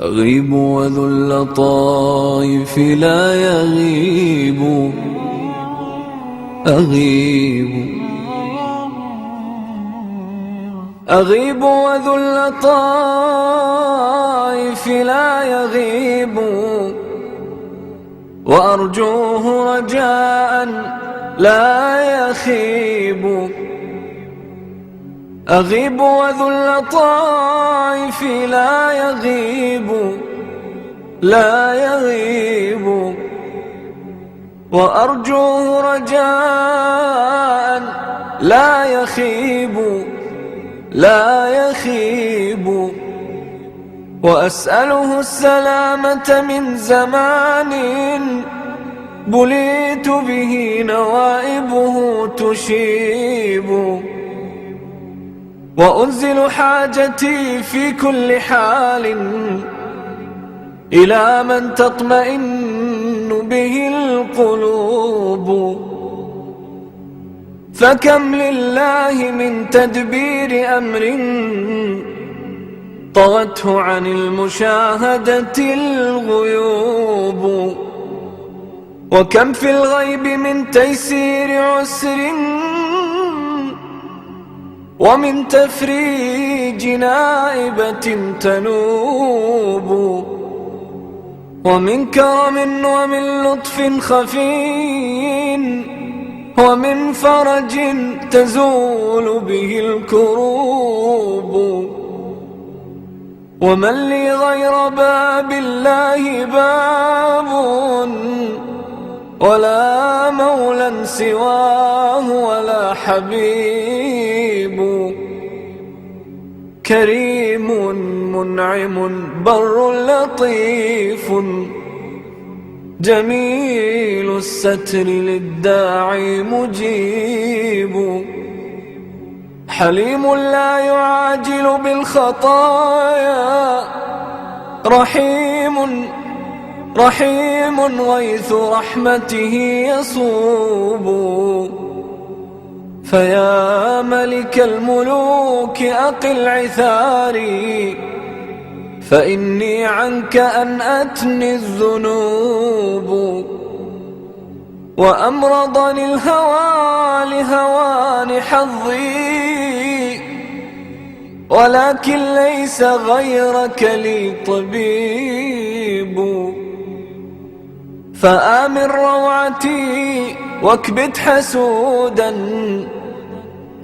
أغيب وذو اللطائف لا يغيب. أغيب وذو اللطائف لا يغيب، وأرجوه رجاء لا يخيب. أغيب وذو اللطائف لا يغيب، وأرجوه رجاء لا يخيب. وأسأله السلامة من زمان بليت به نوائبه تشيب. وأنزل حاجتي في كل حال إلى من تطمئن به القلوب. فكم لله من تدبير أمر طوته عن المشاهدة الغيوب. وكم في الغيب من تيسير عسر ومن تفريج نائبة تنوب. ومن كرم ومن لطف خفي ومن فرج تزول به الكروب. ومن لي غير باب الله باب ولا مولى سواه ولا حبيب. كريم منعم بر لطيف جميل الستر للداعي مجيب. حليم لا يعاجل بالخطايا، رحيم غيث رحمته يصوب. فيا ملك الملوك أقل عثاري، فإني عنك أنأتني الذنوب. وأمرضني الهوى لهوان حظي، ولكن ليس غيرك لي طبيب. فآمن روعتي واكبت حسودا،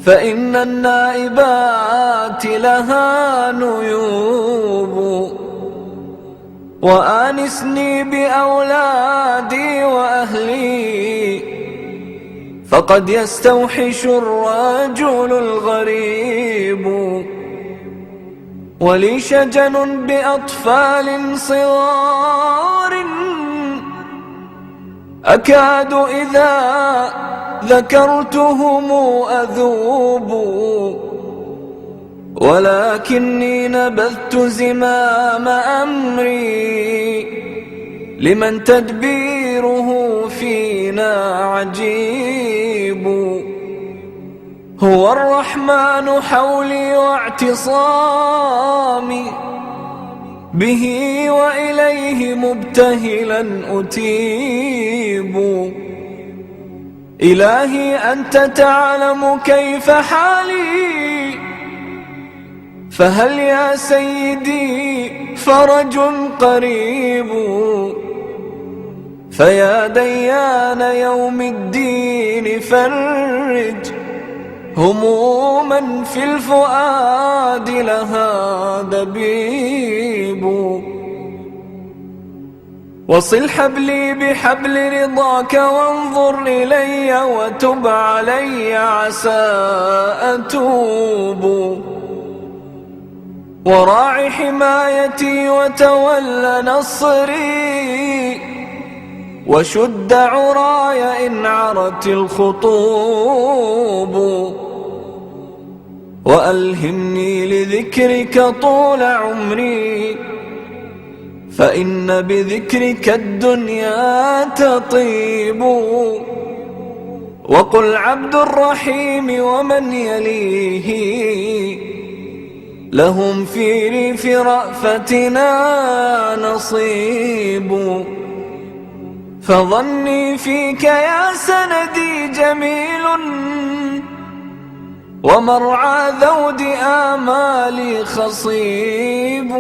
فإن النائبات لها نيوب. وآنسني بأولادي وأهلي، فقد يستوحش الرجل الغريب. ولي شجن بأطفال صغار، أكاد إذا ذكرتهم أذوب. ولكني نبذت زمام أمري لمن تدبيره فينا عجيب. هو الرحمن حولي واعتصامي، به وإليه مبتهلا أتيب. إلهي أنت تعلم كيف حالي، فهل يا سيدي فرج قريب. فيا ديان يوم الدين فرج هموما في الفؤاد لها دبيب. وصل حبلي بحبل رضاك وانظر إلي وتب علي عسى أتوب. وراعي حمايتي وتول نصري، وشد عراي إن عرت الخطوب. وألهمني لذكرك طول عمري، فإن بذكرك الدنيا تطيب. وقل عبد الرحيم ومن يليه لهم في ريف رأفتنا نصيب. فظني فيك يا سندي جميل، ومرعى ذود آمالي خصيب.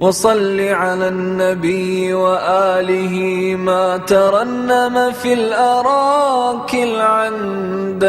وصل على النبي وآله ما ترنم في الأراك العندليب.